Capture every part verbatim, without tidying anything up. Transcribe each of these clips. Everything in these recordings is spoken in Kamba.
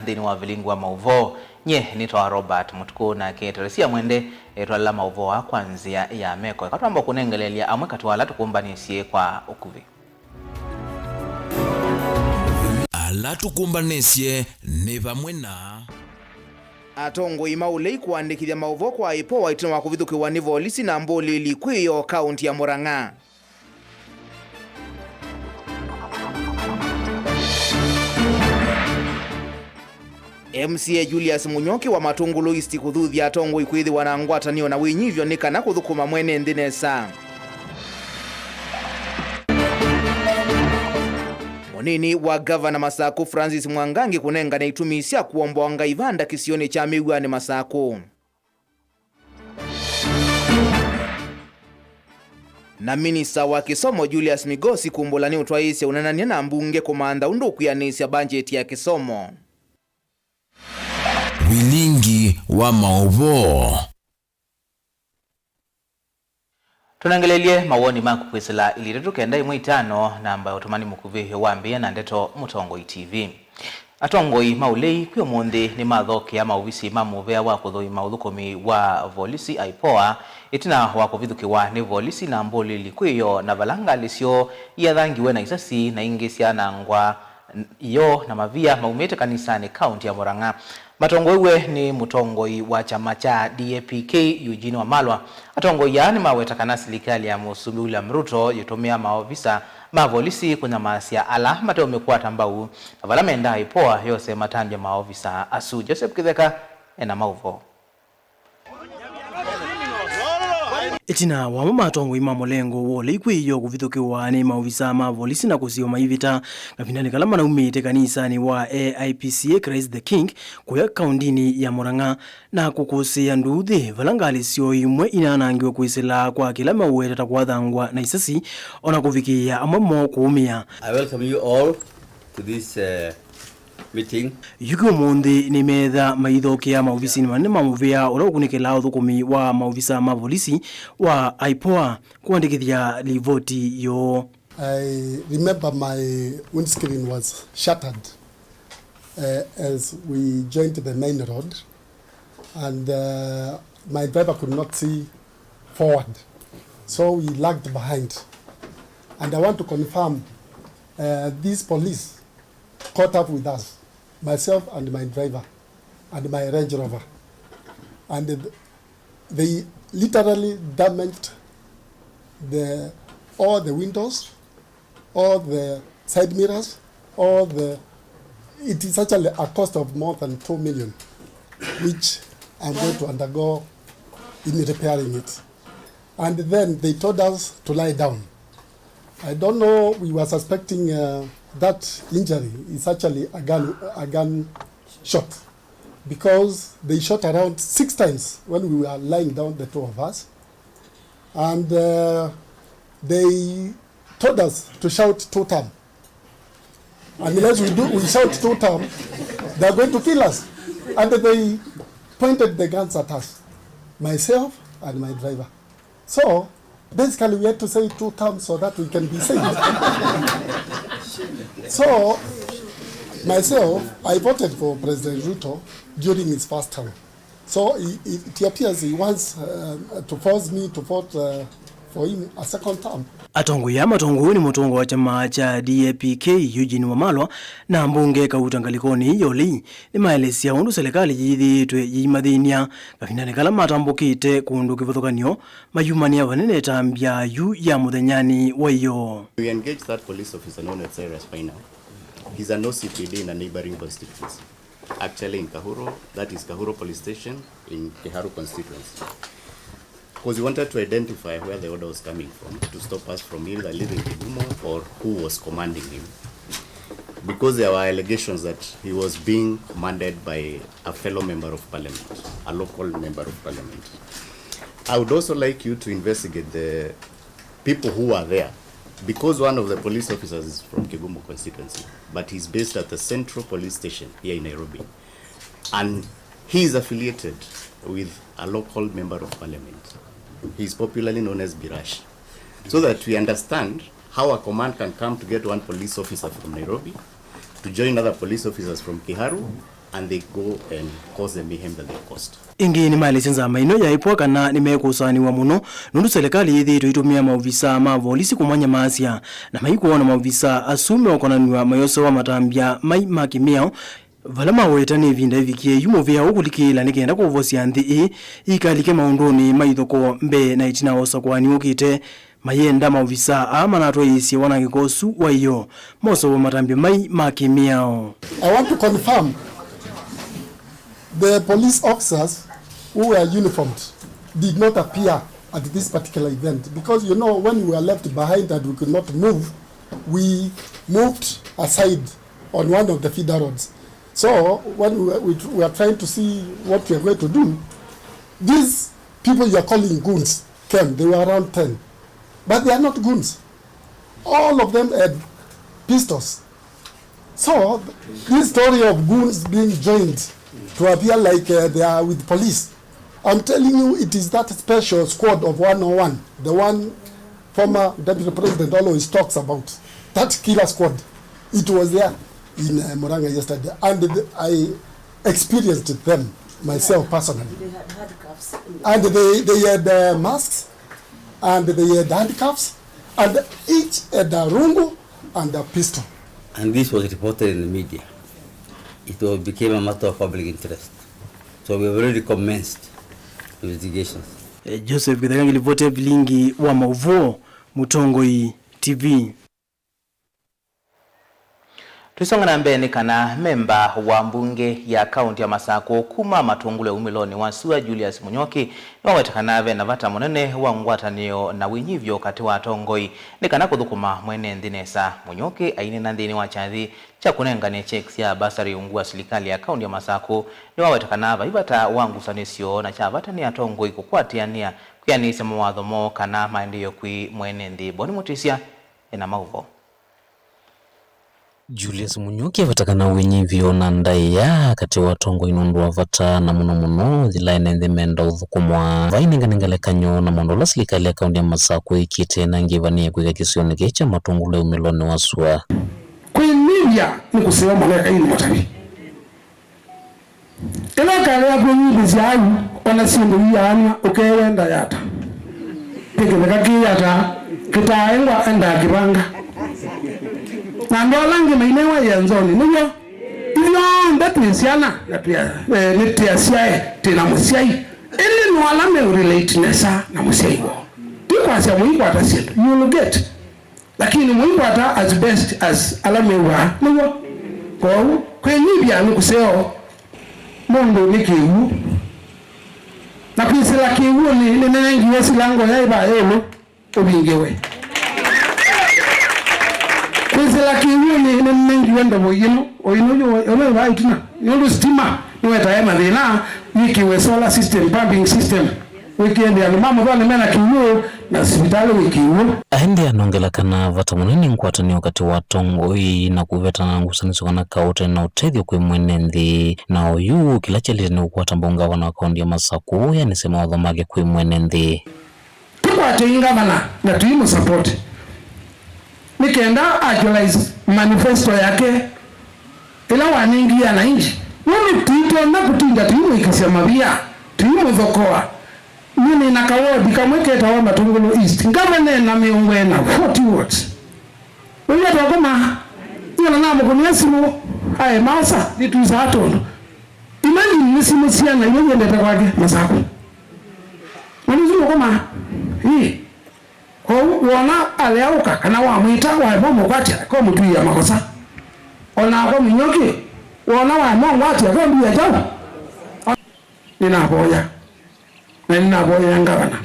nthĩnĩ wa vilingi wa maũvoo. Nyie nĩtawa Robert Mũtukũ, nake Teresia Mwende etwalĩla maũvoo aa kwa nzĩa ya meko. Eka twamba kũnengeleelya amwe katĩ wa ala tũkũmbanĩsye kwa ũkuvĩ. Ala tũkũmbanĩsye nĩ vamwe na. Atongoi ma ũlei kũandĩkĩthya maũvoo kwa IPOA ĩtina wa kũvithũkĩwa nĩ volisi na mbũlĩli kwĩyoo kaũnti ya Murang'a. MCA Julius Mũnyoki wa Matũngũlũ East kũthuthya atongoi kwĩthĩwa na ngwatanĩo na wĩnyivyo nĩ kana kũthũkũma mwene nthĩ nesa. Mũnini wa ngavana Masakũ Francis Mwangangi kũnengane itumi sya kũomboa Ngai vanda kĩsionĩ kya Mĩw'anĩ Masakũ. Na minista wa kĩsomo Julius Migosi kumbũla nĩ ũtwaĩĩsya ũneenany'a na mbunge kũmantha ũndũ ũkwĩanĩsya mbanjeti ya kĩsomo. Vilingi wa maũvoo. Tũnengelelye mawoni maku kwĩsĩla ilĩ itatũ kenda ĩmwe itano, namba ya ũtũmani mũkuvĩ wa mbĩa na ndeto Mũtongoi TV. Atongoi ma ũlei kwĩ ũmũnthĩ nĩmathokea maovisi ma mũvea wa kũthũima ũthũkũmi wa volisi, IPOA, ĩtina wa kũvithũkĩwa nĩ volisi na mbũlĩli kwĩyoo, na vala ngalĩ syoo iathangiwe na isasi na ingĩ syanangwa ĩyoo na mavia maumĩte kanisanĩ kaũnti ya Murang'a. Matongoew'e nĩ mũtongoi wa kyama kya DAP-K, Eugene Wamalwa. Atongoi aa nĩmaweta kana silikalĩ ya Mũsumbĩ William Ruto yĩtũmĩa maovisa ma volisi kũnyamasya ala mateũmĩkwata mbau, na vala mendaa IPOA yose matambya maovisa asu. Joseph Kĩtheka ena maũvoo. Ĩtina wa amwe ma atongoi ma mũlengo wa ũlei kwĩyoo kũvithũkĩwa nĩ maovisa ma volisi na kũsiwa maivĩta kavindanĩ kala manaumĩte kanisanĩ wa AIPCA Christ the King kũya kaũndinĩ ya Murang'a, na kũkũsĩĩa nduuthĩ vala ngalĩ syoo imwe inanangiwe kwĩsĩla kwa kĩla meũweta ta kwathangwa na isasi, o na kũvikĩĩa amwe moo kũũmĩa. I welcome you all to this, uh, meeting. Yu kĩ ũmũnthĩ nĩmeetha maithokea maovisinĩ manene ma mũvĩa ũla ũkunĩkĩlaa ũthũkũmi wa maovisa ma volisi wa IPOA kũandĩkĩthya livoti yoo. I remember my windscreen was shattered, uh, as we joined the main road, and, uh, my driver could not see forward, so we lagged behind. And I want to confirm, uh, these police caught up with us, myself and my driver and my Range Rover. And th-, they literally damaged the, all the windows, all the side mirrors, all the, it is actually a cost of more than two million, which I'm going to undergo in repairing it. And then they told us to lie down. I don't know, we were suspecting, uh, that injury is actually a gun, a gun shot, because they shot around six times when we were lying down, the two of us. And, uh, they told us to shout two term. Unless we do, we shout two term, they are going to kill us. And they pointed the guns at us, myself and my driver. So, basically, we had to say two terms so that we can be saved. So, myself, I voted for President Ruto during his first term. So, he, he, it appears he wants, uh, to force me to vote, uh, for him a second term. Atongoi aa matongoew'e nĩ mũtongoi wa kyama kya DAP-K, Eugene Wamalwa, na mbunge Kauta ngalĩkonĩ ĩĩ ya ũlei nĩmaelesya ũndũ selekalĩ yĩthĩĩtwe yĩimathĩny'a kavindanĩ kala matambũkĩte kũndũ kĩvathũkany'o mayumanĩa vanene ĩtambya yu ya mũthenyanĩ wa ĩyoo. We engaged that police officer known as Cyrus Painau. He's an O C P D in a neighboring constituency. Actually in Kahuro, that is Kahuro Police Station in Kiharu constituency. Because he wanted to identify where the order was coming from to stop us from either leaving Kigumo or who was commanding him. Because there were allegations that he was being commanded by a fellow member of parliament, a local member of parliament. I would also like you to investigate the people who are there, because one of the police officers is from Kigumo constituency, but he's based at the Central Police Station here in Nairobi. And he is affiliated with a local member of parliament. He is popularly known as Birash. So that we understand how a command can come to get one police officer from Nairobi to join other police officers from Kiharu and they go and cause the mayhem that they caused. Ĩngĩ nĩmaelesya nzama ĩno yaĩ pwa kana nĩmekũsaanĩw'a mũno nũndũ selekalĩ yĩthĩĩtwe ĩtũmĩa maovisaa ma volisi kũmanyamaasya na maikwona maovisaa asu meũkonanw'a mayosewa matambya mai ma kĩmĩao, vala maweta nĩ ĩvinda ĩvikie yu mũvĩa ũkũlikĩĩla nĩ kenda kũvosya nthĩ ĩĩ ĩikalike maũndũnĩ ma ithokoo mbee na ĩtina wa ũsakũani ũkĩte. Mayenda maovisaa aa manatwaĩĩsye wanangĩko ũsu wa ĩyoo mosewe matambya mai ma kĩmĩao. I want to confirm the police officers who were uniformed did not appear at this particular event because, you know, when we were left behind and we could not move, we moved aside on one of the feeder roads. So when we were, we were trying to see what we are going to do, these people you are calling goons came. They were around ten. But they are not goons. All of them had pistols. So, this story of goons being joined to appear like uh, they are with police, I'm telling you, it is that special squad of one oh one, the one former deputy president always talks about. That killer squad, it was there in uh, Murang'a yesterday, and the, I experienced them myself personally. And they, they had uh, masks, and they had handcuffs, and each had a rungu and a pistol. And this was reported in the media. It was, became a matter of public interest. So we have already commenced investigations. Joseph Gĩtheka ngĩlivoti ya vilingi wa maũvoo, Mũtongoi T V. Tũisonga na mbee nĩ kana memba wa mbunge ya kaũnti ya Masakũ kuma Matũngũlũ ya umĩlonĩ wa sua Julius Mũnyoki nĩwaweta kana ve na vata mũnene wa ngwatanĩo na wĩnyivyo katĩ wa atongoi nĩ kana kũthũkũma mwene nthĩ nesa. Mũnyoki aineena nthĩnĩ wa kyathĩ kya kũnengane checks sya bursary ungu wa silikalĩ ya kaũnti ya Masakũ nĩwaweta kana vai vata wa ngusanĩsyo na kya vata nĩ atongoi kũkwatĩanĩa kwĩanĩsya mawatho moo kana maendeeo kwĩ mwene nthĩ. Boni Mũtĩsya ena maũvoo. Julius Mũnyoki aveta kana wĩnyivyo na ndaĩa katĩ wa atongoi nũndũ wa vata na mũno mũno yĩla ene nthĩ menda ũthũkũmwa. Vai nengane ngelekany'o na maũndũ ala silikalĩ ya kaũnti ya Masakũ ĩkĩte na ngĩvanĩe kwĩka kĩsionĩ kĩĩ kya Matũngũlũ ya umĩlonĩ wa sua. Kwĩnyivya nĩ kũseo maleka ĩnĩ matavi. Ĩla ũkalea kwĩnyivĩsya au, o na syĩndũ iyaanw'a ũkeewenda yata. Kĩ kĩtheka kĩyata, kĩtaaengwa endaa kĩvanga. Na andũ ala angĩ mainewa ĩanzonĩ, nĩw'o? Ithyonthe twĩ syana, na twĩ a-, eh, nĩtwĩ asyae, twĩ na mũsyai. Ĩndĩ no ala meũrelate nesa na mũsyai woo. Ti kwasya mũikwata syĩndũ, you will get. Lakini mũikwata as best as ala mew'aa, nĩw'o? Kwoou, kwĩnyivya nĩ kũseo mũndũ nĩ kĩw'ũ. Na kwĩsĩla kĩw'ũnĩ nĩnenengiwe silango yaĩ vaa ĩũlũ ũvingĩwe. Kwĩsĩla kĩw'ũnĩ nĩnenengiwe ndovo ĩno, o ĩno yu, ĩno ĩvaa ĩtina, nĩ ũndũ sitima nĩwetae mathĩna yĩkĩwe solar system, pumping system. Wĩkĩe nthĩ andũ ma mũthonĩ mena kĩw'ũ na sivitalĩ wĩ kĩw'ũ. Aendee anongela kana vata mũnene nĩ ngwatanĩo katĩ wa atongoi na kũvetana na ngusanĩsyo kana kaũte na ũtethyo kwĩ mwene nthĩ. Na oyu kĩla kyaĩlĩte nĩ kũkwata mbau ngavana wa kaũnti ya Masakũ ũyanĩsye mawatho make kwĩ mwene nthĩ. Tũkwatei ngavana na tũimũsapoti nĩ kenda actualize manifesto yake ĩla wanengie anainji, nũndũ tũitonya kũtinda tũimũĩkĩsya mavia, tũimũthokoa. Nĩnĩ na kawodi kamwe ketawa Matũngũlũ East, ngavana ena mĩongo ĩna, forty wards. Wĩw'a twakoma, nĩona namũkũnĩa simũ, aĩ maosa, nĩtwisaa tondũ. Imagine nĩ simũ syana ila iendete kwake Masakũ. Na nĩsu mũkoma, ĩĩ. Kwoou woona alea ũka kana wamwĩta waema ũmũkwatya, ko mũtwĩĩa makosa. O nakwa Mũnyoki, woona waema ũngwatya, ko ndwĩa kyaũ? Nĩnavoya. Na nĩnavoyea ngavana.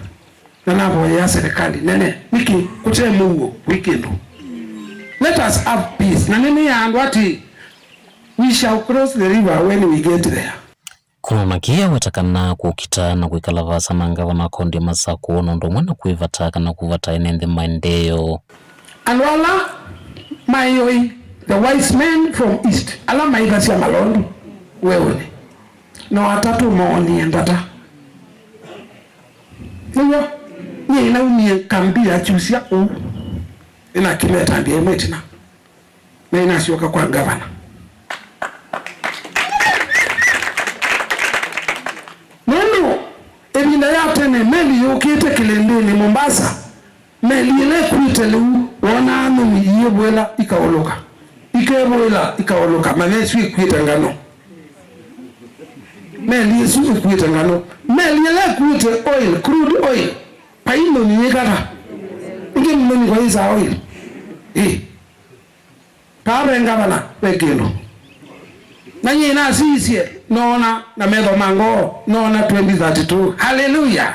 Na navoyea serikali nene. Nĩkĩ kũte mũuo kwĩ kĩndũ? Let us have peace. Na nĩnĩĩa andũ atĩĩ, we shall cross the river when we get there. Kũnona kĩĩ aweta kana kũkita na kwĩkala vaasa na ngavana wa kaũnti ya Masakũ nũndũ ũmwe na kwĩvata kana kũvata ene nthĩ maendeeo. Andũ ala maĩoi, the wise men from east, ala maĩthasya malondu weũnĩ, no atatũ moonie ndata. Nĩw'o nyie naumie Kambia kyusya ũu, nĩnakĩmetambya ĩmwe ĩtina. Na inasyoka kwa ngavana. Meli yũkĩte kĩlĩndĩnĩ Mombasa. Meli ĩla ĩkuĩte lĩu, wonaa nyũnyi iĩvũĩla ikaũlũka, ikevũĩla ikaũlũka, manya ĩsu ĩkuĩte nganũ. Meli ĩsu ĩkuĩte nganũ. Meli ĩla ĩkuĩte oil, crude oil, vai nyũnyi yĩkata. Ĩngĩ nyũnyi kwa ĩsaa oil. Ĩ. Kaa ve ngavana ve kĩndũ. Na nyie nasisye, noona na metho ma ngoo, noona twenty thirty-two. Haleluya!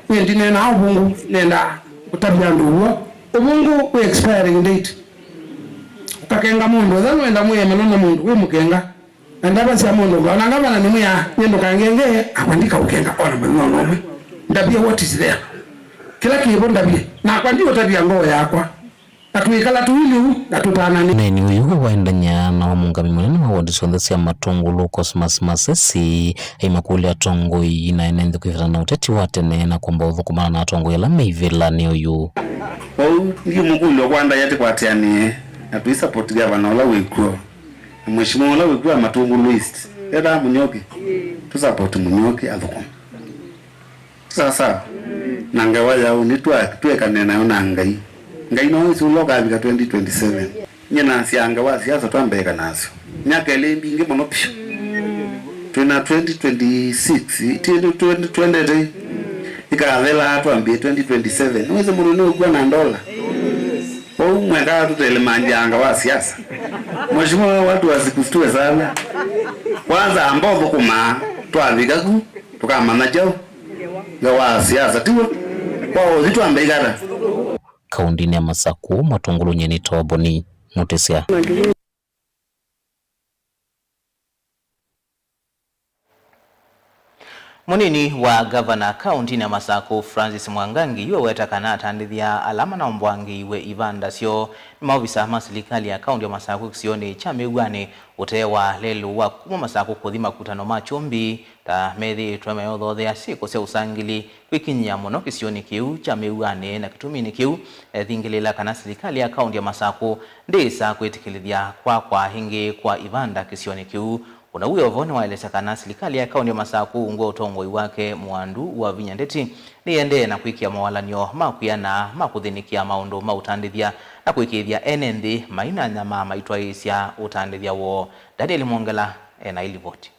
Nyie ndineenaa ũvũngũ, nenda kũtavya andũ ũw'o. Ũvũngũ wĩ expiring date. Ũkakenga mũndũ, ethĩwa nũenda mwĩemano na mũndũ, wĩ mũkenga. Na ndavasya mũndũ, ngaona ngavana nĩmwĩa, nyie ndũkangenge, akwa ndikaũkenga ona mũthenya ona ũmwe. Ndavye what is there. Kĩla kĩvo ndavye, nakwa ndiũtavya ngoo yakwa. Na twĩkala tũi lĩu, na tũtananĩ. Ũneeni ũyũ waendany'a na wa mũũngamĩi mũnene wa wodi syonthe sya Matũngũlũ, Cosmas Masesi, aimakũlya atongoi na ene nthĩ kwĩvetana na ũteti wa tene na kwamba ũthũkũmana na atongoi ala me ivĩlanĩ ũyũ. Kwoou ndiũmũkũlya ũkwanda ĩatĩ kwatĩanĩe na tũi support gavana ũla wĩ kw'o na mheshimiwa ũla wĩ kw'o wa Matũngũlũ East, etaa Mũnyoki, tũ support Mũnyoki athũkũme. Sawa sawa. Na ngewa yaũ nĩ twa-, twĩkane nayo na Ngai. Ngai no wĩsĩ ũla ũkavika twenty twenty-seven. Nyie nasyaa ngewa siasa twambĩĩka nasyo. Myaka ĩlĩ mbingĩ mũno piũ. Twĩ na twenty twenty-six, ti twenty twenty-eight. Ĩkathelaa twambĩe twenty twenty-seven. Nĩwĩsĩ mũndũ nĩũkw'a na ndola. Kwoou mwendaa tũtelemangya anga wa siasa. Mheshimiwa, watu wasikushtue sana. Kwanza amba ũthũkũma, twavika ku, tũkamanya kyaũ. Ngewa wa siasa, tiw'o? Kwa ũthi twambe ikata. Kaũndĩnĩ ya Masakũ, Matũngũlũ nyie nĩ Toboni Mũtĩsya. Mũnini wa ngavana kaũntĩnĩ ya Masakũ, Francis Mwangangi, yu eweta kana atandĩthya ala manaomboangĩiwe ivanda syoo nĩ maovisa ma silikalĩ ya kaũntĩ ya Masakũ kĩsionĩ kya Mĩuanĩ ũtee wa lelũ wa kuma Masakũ kũthi makutano ma kyũmbi ta methĩĩtwe mayothothea syĩko sya ũsangĩli kwĩkinyĩa mũno kĩsionĩ kĩu kya Mĩuanĩ, na kĩtumi nĩ kĩu ethingĩlĩĩla kana silikalĩ ya kaũntĩ ya Masakũ ndĩĩsa kwĩtĩkĩlĩthya kwakwa ĩngĩ kwa ivanda kĩsionĩ kĩu. Ũna wĩ o vo nĩwaelesya kana silikalĩ ya kaũntĩ ya Masakũ ungu wa ũtongoi wake Mwandu Wavinya Ndeti nĩyĩendee na kwĩkĩa mawalany'o ma kwĩana ma kũthĩnĩkĩa maũndũ ma ũtandĩthya na kũĩkĩĩthya ene nthĩ mai na nyamaa maitwaĩĩsya ũtandĩthya woo. Daniel Mwongela e na ĩlivoti.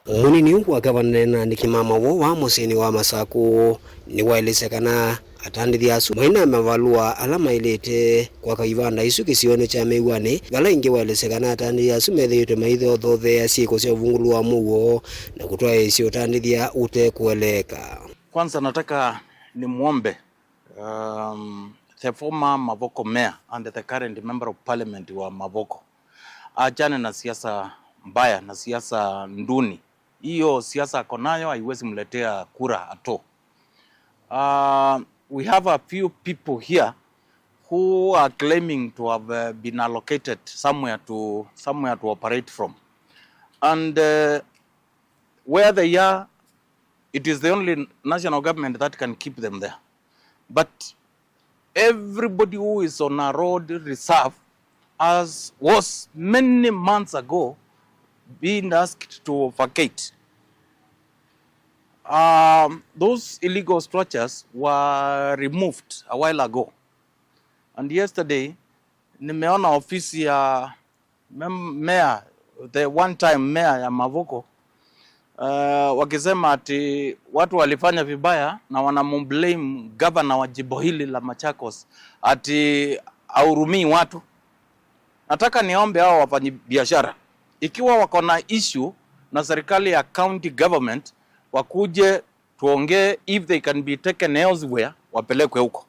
Mũnini wa ngavana na andĩki ma mawoo wa mũsyĩnĩ wa Masakũ nĩwaelesya kana atandĩthya asu mai na mavalũa ala maĩlĩte kwaka ivanda isu kĩsionĩ kya Mĩuanĩ, vala ĩngĩ waelesya kana atandĩthya asu methĩĩtwe maithothothea syĩko sya ũvungũlu wa mũuo na kũtwaĩĩsya ũtandĩthya ũtekũeleeka. Kwanza nataka nimwombe, um, the former Mavoko mayor and the current member of parliament wa Mavoko achane na siasa mbaya na siasa nduni. Hiyo siasa ako nayo haiwezi mletea kura at all. Uh, we have a few people here who are claiming to have, uh, been allocated somewhere to, somewhere to operate from. And, uh, where they are, it is the only national government that can keep them there. But everybody who is on a road reserve, as was many months ago, being asked to vacate. Um, those illegal structures were removed a while ago. And yesterday, nimeona ofisi ya mem-, mayor, the one time mayor ya Mavoko, uh, wakisema ati watu walifanya vibaya na wanamblame governor wa jimbo hili la Machakos ati hahurumii watu. Nataka niombe hao wafanyi biashara, ikiwa wako na issue na serikali ya county government, wakuje tuongee, if they can be taken elsewhere, wapelekwe huko.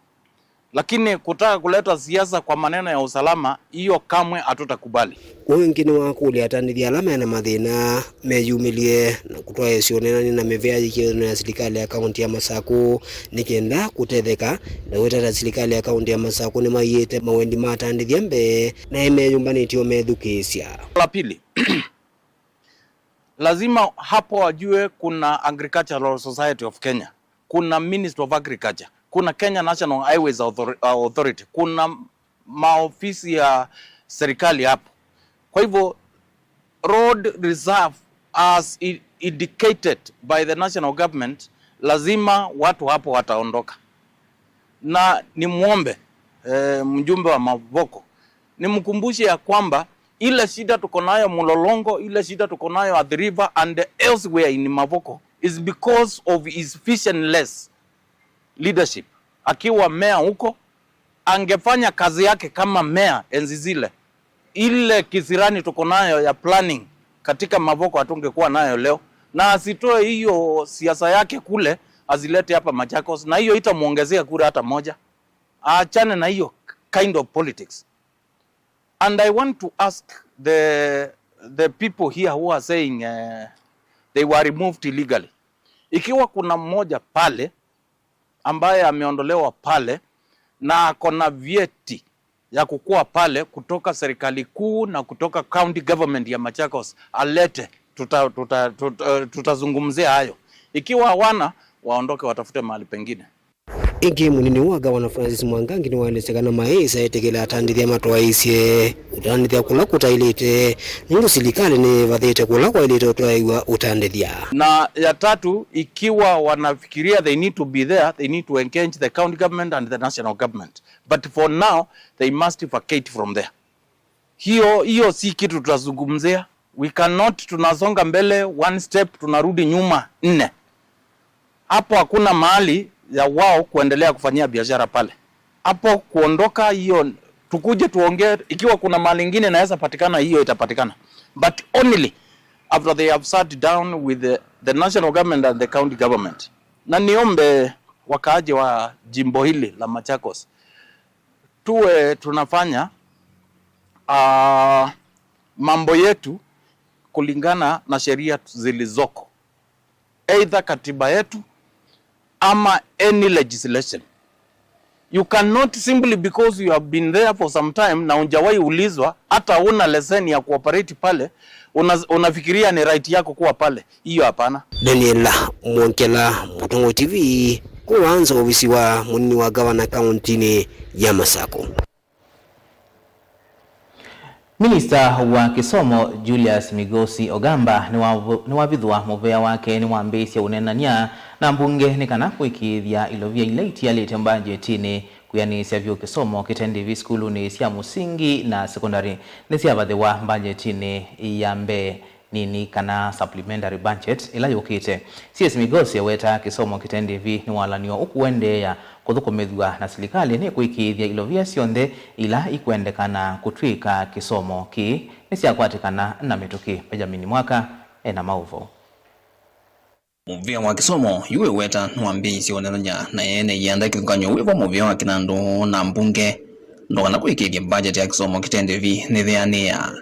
Lakini kutaka kuleta siasa kwa maneno ya usalama, hiyo kamwe hatutakubali. Ũũ ĩngĩ nĩwakũlya atandĩthya ala mena mathĩna meyumĩlye na kũtwaĩĩsya ũneenany'a na mĩvĩa yĩkĩĩthano ya silikalĩ ya kaũntĩ ya Masakũ nĩ kenda kũtetheka, na wĩtata silikalĩ ya kaũntĩ ya Masakũ nĩmaiĩte mawendi ma atandĩthya mbee na ĩmeyũmbanĩtye ũmethukĩĩsya. La pili, lazima hapo wajue kuna Agricultural Society of Kenya, kuna Ministry of Agriculture, kuna Kenya National Highways Author-, uh, Authority, kuna maofisi ya serikali hapo. Kwa hivyo, road reserve as i-, indicated by the national government Lazima watu hapo wataondoka. Na nimwombe, eh, mjumbe wa Mavoko, nimkumbushe ya kwamba ile shida tuko nayo Mlolongo, ile shida tuko nayo Athi River and elsewhere in Mavoko is because of his visionless leadership. Akiwa meya huko, angefanya kazi yake kama meya enzi zile, ile kisirani tuko nayo ya planning katika Mavoko hatungekuwa nayo leo, na asitoe hiyo siasa yake kule azilete hapa Machakos, na hiyo itamuongezea kura hata moja. Aachane na hiyo kind of politics. And I want to ask the, the people here who are saying, uh, they were removed illegally. Ikiwa kuna mmoja pale ambaye ameondolewa pale na ako na vyeti ya kukua pale kutoka serikali kuu na kutoka county government ya Machakos, alete, tuta, tuta, tuta, tutazungumzia hayo. Ikiwa hawana, waondoke, watafute mahali pengine. Ĩngĩ, mũnini wa ngavana Francis Mwangangi nĩwaelesya kana maĩsa etĩkĩla atandĩthya matwaĩĩsye ũtandĩthya kũla kũtaĩlĩte, nũndũ silikalĩ nĩyĩvathĩte kũla kwaĩlĩte ũtwaĩwa ũtandĩthya. Na ya tatu, ikiwa wanafikiria they need to be there, they need to engage the county government and the national government. But for now, they must vacate from there. Hiyo, hiyo si kitu tutazungumzia. We cannot, tunasonga mbele one step, tunarudi nyuma nne. Hapo hakuna mahali ya wao kuendelea kufanyia biashara pale. Hapo kuondoka hiyo, tukuje tuongee, ikiwa kuna mahali ingine inaweza patikana, hiyo itapatikana. But only after they have sat down with the, the national government and the county government. Na niombe wakaaji wa jimbo hili la Machakos, tuwe tunafanya, ah, mambo yetu kulingana na sheria zilizoko, either katiba yetu ama any legislation. You cannot, simply because you have been there for some time na hujawahi ulizwa, hata una leseni ya kuoperate pale, una-, unafikiria ni right yako kuwa pale. Hiyo hapana. Daniel Mwongela, Mũtongoi T V, kũla nza ovisi wa mũnini wa ngavana kaũntĩnĩ ya Masakũ. Minista wa kĩsomo Julius Migosi Ogamba nĩwavu-, nĩwavithũa mũvea wake nĩwambĩĩsye ũneenany'a na mbunge nĩ kana kũĩkĩĩthya ilovia ila itialĩte mbanjetinĩ kwĩanĩsya vyũ kĩsomo kĩte ndĩvi sukulunĩ sya mũsingi na sekondalĩ nĩsyavathĩwa mbanjetinĩ ya mbee nini kana supplementary budget ĩla yũkĩte. C S Migosi awetaa kĩsomo kĩte ndĩvi nĩ walan'yo ũkũendeea kũthũkũmĩthw'a na silikalĩ nĩkũĩkĩĩthya ilovia syonthe ila ikwendekana kũtw'ĩka kĩsomo kĩĩ nĩsyakwatĩkana na mĩtũkĩ. Benjamin Mwaka ena maũvoo. Mũvea wa kĩsomo yu wĩweta nĩwambĩĩisye ũneenany'a na ene ianda kĩthũkany'o wĩvo mũvea wa kĩnandũ na mbunge no kana kũĩkĩĩthya budget ya kĩsomo kĩte ndĩvi nĩtheanĩa.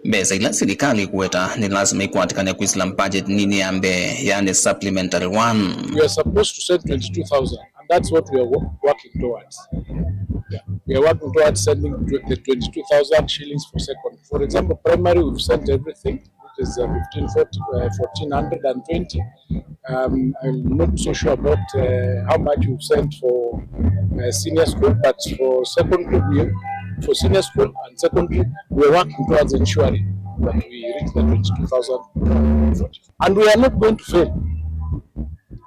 Mbesa ila silikalĩ ĩkũweta nĩ lasima ikwatĩkane kwĩsĩla budget nini ya mbee, yani supplementary one. We are supposed to send twenty-two thousand, and that's what we are wo-, working towards. Yeah. We are working towards sending tw-, the twenty-two thousand shillings for second. For example, primary, we've sent everything. It is, uh, fifteen forty, uh, fourteen hundred and twenty. Um, I'm not so sure about, uh, how much we've sent for, uh, senior school, but for secondary, we, for senior school and secondary, we are working towards ensuring that we reach the twenty-two thousand forty. And we are not going to fail.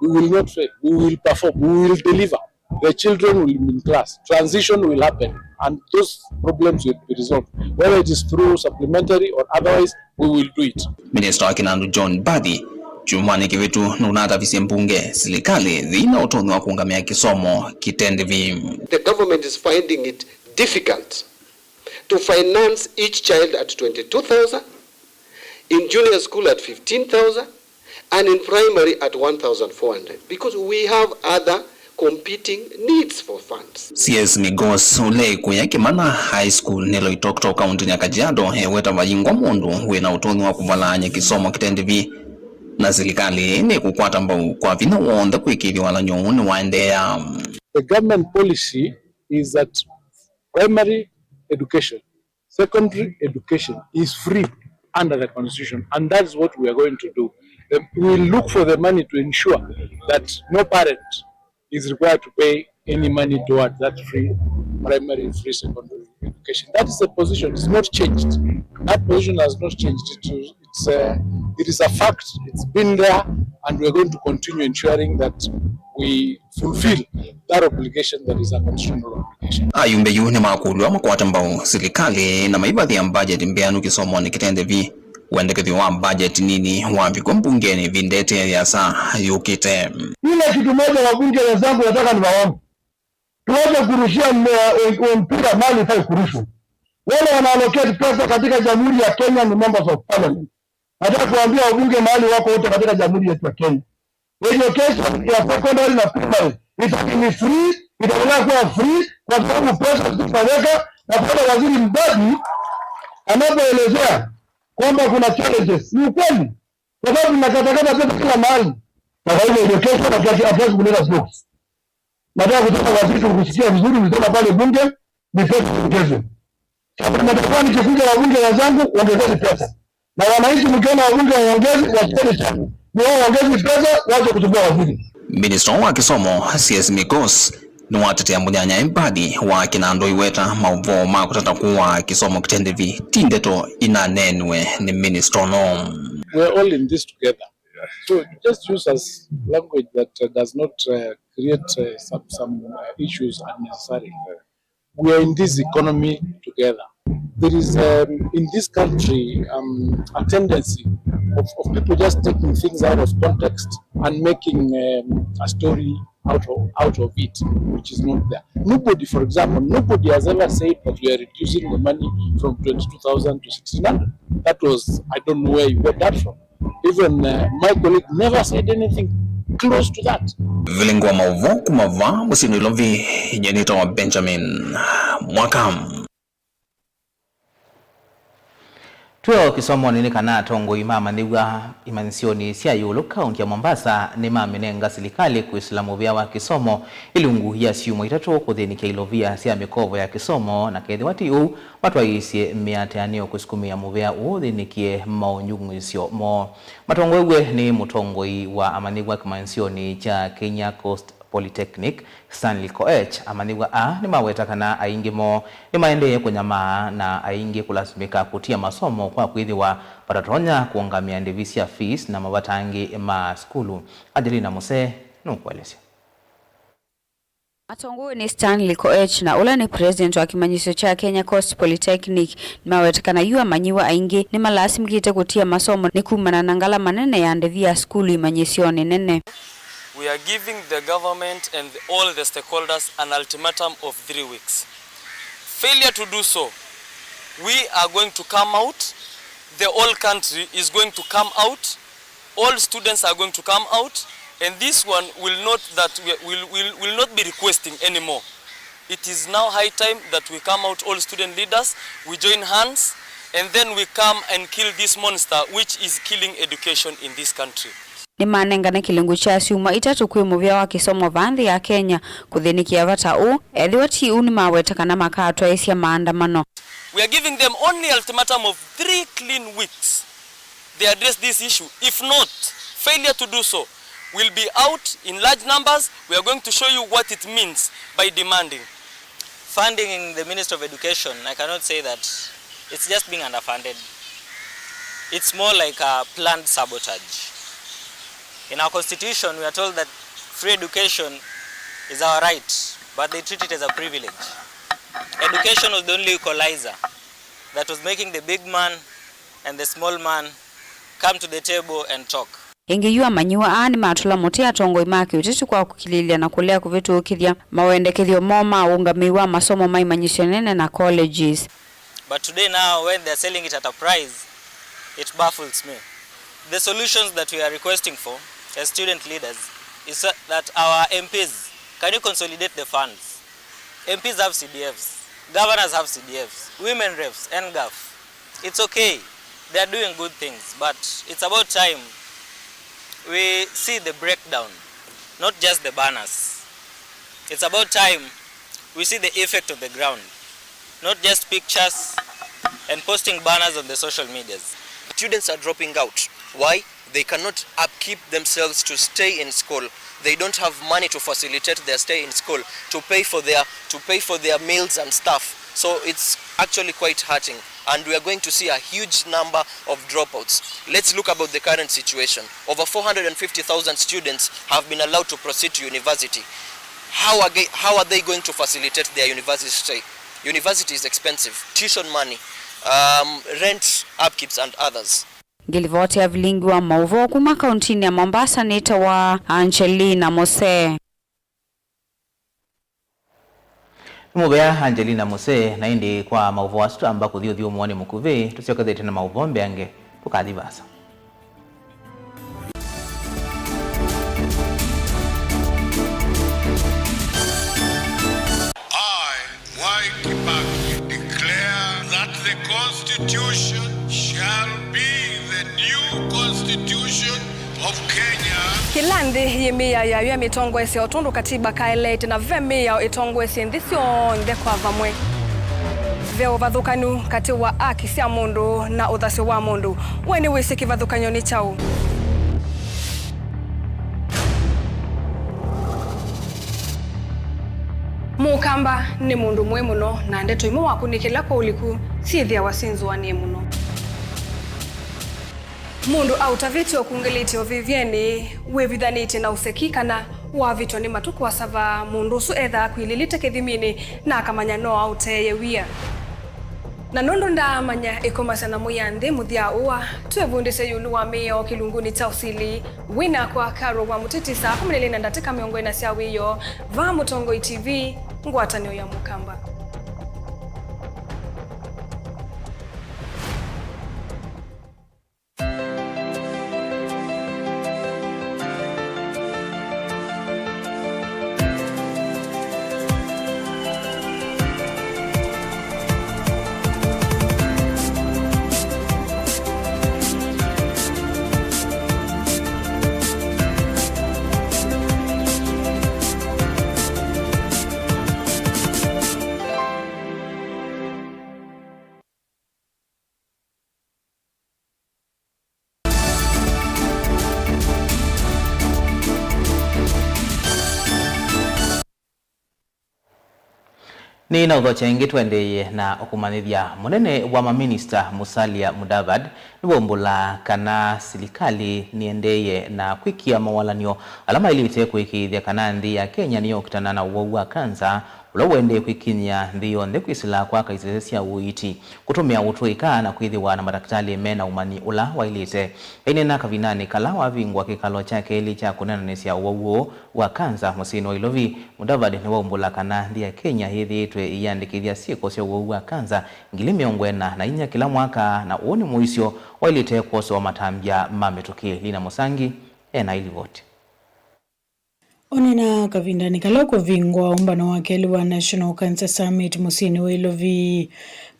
We will not fail. We will perform. We will deliver. The children will be in class. Transition will happen, and those problems will be resolved. Whether it is through supplementary or otherwise, we will do it. Minista wa kĩnandũ John Mbadi kyumwanĩ kĩvĩtu nũnatavisye mbunge silikalĩ yĩna ũtonyi wa kũũngamĩa kĩsomo kĩte ndĩvi. The government is finding it difficult to finance each child at twenty-two thousand, in junior school at fifteen thousand, and in primary at one thousand four hundred, because we have other competing needs for funds. C S Migos, ũla ĩkũya Kĩmana High School nĩ Loitoktok, kaũntĩnĩ ya Kajiado, eweta vayingwa mũndũ wĩna ũtonyi wa kũvalaany'a kĩsomo kĩte ndĩvi, na silikalĩ nĩkũkwata mbau kwa vinya w'onthe kũĩkĩĩthya walan'yo ũũ nĩwaendeea. The government policy is that primary education, secondary education is free under the constitution, and that is what we are going to do. The, we will look for the money to ensure that no parent is required to pay any money towards that free primary, free secondary education. That is the position. It's not changed. That position has not changed. It will, It's, uh, it is a fact. It's been there, and we're going to continue ensuring that we fulfill that obligation that is a constitutional obligation. Ayumbe yu nĩmakũlw'a makwate mbau silikalĩ na maivathĩa mbajeti mbeanu kĩsomonĩ kĩte nthĩ vi. Wendekethyo wa mbajeti nini wavikwa mbungeni ĩvinda ĩte yĩasa yũkĩte. Ile kitu moja wabunge wenzangu nataka niwaombe. Tuache kurushia mme-, mpira mahali haifai kurushwa. Wale wana allocate pesa katika Jamhuri ya Kenya ni members of parliament. Nataka kuambia wabunge mahali wako wote katika Jamhuri yetu ya Kenya. Education ya secondary na primary itakuwa ni free, itaendelea kuwa free kwa sababu pesa zitaweka, na pale Waziri Mbadi anapoelezea kwamba kuna challenges, ni ukweli. Kwa sababu mnakatakata pesa kila mahali. Na kwa hivyo education hatutaki, hatutaki kuleta jokes. Nataka kusema waziri, kusikia vizuri, ulisema pale bunge, ni pesa education. Sasa natakuwa nikikuja wabunge wenzangu, ongezeni pesa. Na wananchi mkiona wabunge waongezi, wasieni sana. Ni wao waongezi pesa, wache kusumbua waziri. Minista wa kĩsomo, C S Mikos, nĩwatetea mũnyanya Mbadi wa kĩnandũ aiweta maũvoo ma kũtata kũaa kĩsomo kĩte nthĩ vi ti ndeto inaneenwe nĩ minista ũno. We're all in this together. So just use as language that, uh, does not, uh, create, uh, some, some, uh, issues unnecessarily. We are in this economy together. There is, um, in this country, um, a tendency of, of people just taking things out of context and making, um, a story out of, out of it, which is not there. Nobody, for example, nobody has ever said that we are reducing the money from twenty-two thousand to sixteen hundred. That was, I don't know where you got that from. Even, uh, my colleague never said anything close to that. Vilingi wa maũvoo kuma vaa mũsyĩ Nairobi, nyie nĩtawa Benjamin Mwaka. Twĩ o kĩsomonĩ nĩ kana atongoi ma amanyĩw'a imanyĩsyonĩ sya ĩũlũ kaũnti ya Mombasa nĩmamĩnenga silikalĩ kwĩsĩla mũvĩa wa kĩsomo ilungu ya syumwa itatũ kũthĩnĩkya ilovia sya mĩkovo ya kĩsomo, na kethĩwa ti ũu, matwaĩĩsye mĩatĩanĩo kũsukumĩa mũvĩa ũũ ũthĩnĩkye maũnyungunyĩsyo moo. Matongoew'e nĩ mũtongoi wa amanyĩw'a kĩmanyĩsyonĩ kya Kenya Coast Polytechnic, Stanley Koech. Amanyĩw'a aa nĩmaweta kana aingĩ moo nĩmaendee kũnyamaa na aingĩ kũlasimĩka kũtia masomo kwa kwĩthĩwa vatatonya kũũngamĩa ndĩvi sya fees na mavata angĩ ma sukulu. Angelina Musee nũkũelesya. Matongoew'e nĩ Stanley Koech, na ũla nĩ president wa kĩmanyĩsyo kya Kenya Coast Polytechnic, nĩmaweta kana yu amanyĩw'a aingĩ nĩmalasimĩkĩte kũtia masomo nĩ kumana na ngalama nene ya ndĩvi ya sukulu imanyĩsyonĩ nene. We are giving the government and all the stakeholders an ultimatum of three weeks. Failure to do so, we are going to come out, the whole country is going to come out, all students are going to come out, and this one will not, that we will, will, will not be requesting anymore. It is now high time that we come out, all student leaders, we join hands, and then we come and kill this monster which is killing education in this country. Nĩmanengane kĩlungu kya syumwa itatũ kwĩ mũvĩa wa kĩsomo vaa nthĩ ya Kenya kũthĩnĩkĩa vata ũũ. Ethĩwa ti ũu, nĩmaweta kana makatwaĩĩsya maandamano. We are giving them only ultimatum of three clean weeks. They address this issue. If not, failure to do so, will be out in large numbers. We are going to show you what it means by demanding. Funding in the Ministry of Education, I cannot say that it's just being underfunded. It's more like a planned sabotage. In our constitution, we are told that free education is our right, but they treat it as a privilege. Education was the only equalizer that was making the big man and the small man come to the table and talk. Ĩngĩ yu amanyĩw'a aa nĩmatũla mũtĩ atongoi ma kĩũteti kwa kũkilĩĩlya na kũlea kũvĩtũkĩthya mawendekethyo moo ma ũũngamĩi wa masomo ma imanyĩsyo nene na colleges. But today now, when they're selling it at a price, it baffles me. The solutions that we are requesting for as student leaders is that our M Ps, can you consolidate the funds? M Ps have C D Fs, governors have C D Fs, women reps, N gov. It's okay, they are doing good things, but it's about time we see the breakdown, not just the banners. It's about time we see the effect on the ground, not just pictures and posting banners on the social medias. Students are dropping out. Why? They cannot upkeep themselves to stay in school. They don't have money to facilitate their stay in school, to pay for their, to pay for their meals and stuff. So it's actually quite hurting, and we are going to see a huge number of dropouts. Let's look about the current situation. Over four hundred and fifty thousand students have been allowed to proceed to university. How are they, how are they going to facilitate their university stay? University is expensive. Tuition money, um, rent upkeeps and others. Ngilivoti ya vilingi wa mauvoo kuma kauntinĩ ya Mombasa nĩtawa Angelina Mose. Nĩ mũvea Angelina Mose, na ĩndĩ kwa maũvoo asu twamba kũthi ũthyũmũonĩ mũkuvĩ, tũsyokethete na maũvoo mbeange, tũkathi vaasa. I, Mwai Kibaki, declare that the Constitution shall be the new constitution of Kenya. Kĩla nthĩ yĩ mĩao yayo ya mĩtongoesye o tondũ katiba kaeleete, na ve mĩao ĩtongoesye nthĩ syonthe kwa vamwe. Ve ũvathũkanu katĩ wa aki sya mũndũ na ũthasyo wa mũndũ. We nĩwĩsĩ kĩvathũkany'o nĩ kyaũ? Mũkamba nĩ mũndũ mũĩ mũno, na ndeto imwe wakunĩkĩla kwa ũliku syĩthĩawa syĩnzũanĩe mũno. Mũndũ aũtavĩtye ũkungĩlĩtye ũvĩvyenĩ wĩvithanĩtye na ũseki kana wavĩtwa nĩ matukũ asava, mũndũ ũsu ethaa akwilĩlĩte kĩthiminĩ na akamanya no aũteeye wia. Na nũndũ ndaamanya ĩkomasya na mũya nthĩ mũthya ũa, twĩvundĩsye ĩũlũ wa mĩao kĩlungunĩ kya ũsili. Wĩ nakwa Carol wa Mũtiti saa kũmi na ilĩ na ndatĩka mĩongo ĩna sya wĩoo, vaa Mũtongoi T V, ngwatanĩo ya Mũkamba. Nĩnaũthokya ĩngĩ tũendeeye na ũkũmanyĩthya. Mũnene wa maminista Musalia Mudavadi nĩwaumbũla kana silikalĩ nĩendeeye na kwĩkĩa mawalany'o ala maĩlĩte kũĩkĩĩthya kana nthĩ ya Kenya nĩyokitana na ũwau wa kanza ũla ũendee kwĩkinyĩa nthĩ yonthe kwĩsĩla kwaka isese sya ũiiti, kũtũmĩa ũtũĩka, na kwĩthĩwa na mandakĩtalĩ me na ũmanyi ũla waĩlĩte. Aineena kavindanĩ kala wavingũa kĩkalo kya kelĩ kya kũneenanĩsya ũwau ũũ wa kanza mũsyĩnĩ wa Ilovi, Mudavadi nĩwaumbũla kana nthĩ ya Kenya yĩthĩĩtwe ĩyĩandĩkĩthya syĩko sya ũwau wa kanza ngili mĩongo ĩna na inya kĩla mwaka, na ũũ nĩ mũisyo waĩlĩte kwosewa matambya ma mĩtũkĩ. Lina Mũsangi e na ĩlivoti. Ũneena kavindanĩ kala ũkũvingũa ũmbano wa kelĩ wa National Cancer Summit mũsyĩnĩ wa Ilovi,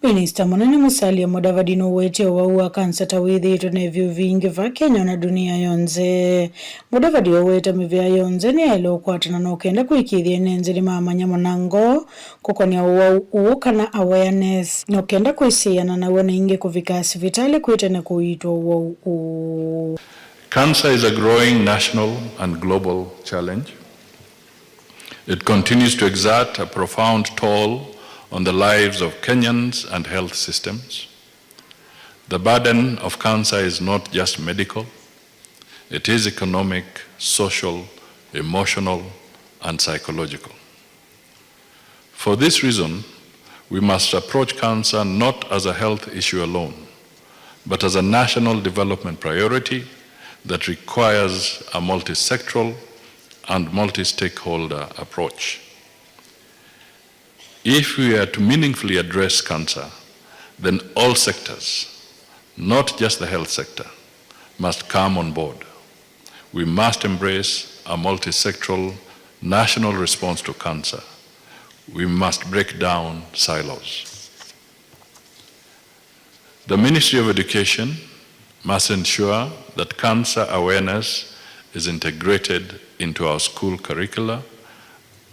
Minista Mũnene Musalia Mudavadi nũwetie ũwau wa kansa ta wĩthĩĩtwe na ĩvyũ vingĩ va Kenya na dunia yonthe. Mudavadi ũweta mĩvĩa yonthe nĩyaĩle ũkwatana na ũkenda kũĩkĩĩthya ene nthĩ nĩmamanya mũnango kũkonĩa ũwau ũũ kana awareness, na ũkenda kwĩsĩĩana naw'o na ĩngĩ kũvika sivitalĩ kwĩ tene kũiitwa ũwau ũũ. Cancer is a growing national and global challenge. It continues to exert a profound toll on the lives of Kenyans and health systems. The burden of cancer is not just medical, it is economic, social, emotional, and psychological. For this reason, we must approach cancer not as a health issue alone, but as a national development priority that requires a multisectoral and multi-stakeholder approach. If we are to meaningfully address cancer, then all sectors, not just the health sector, must come on board. We must embrace a multisectoral national response to cancer. We must break down silos. The Ministry of Education must ensure that cancer awareness is integrated into our school curricula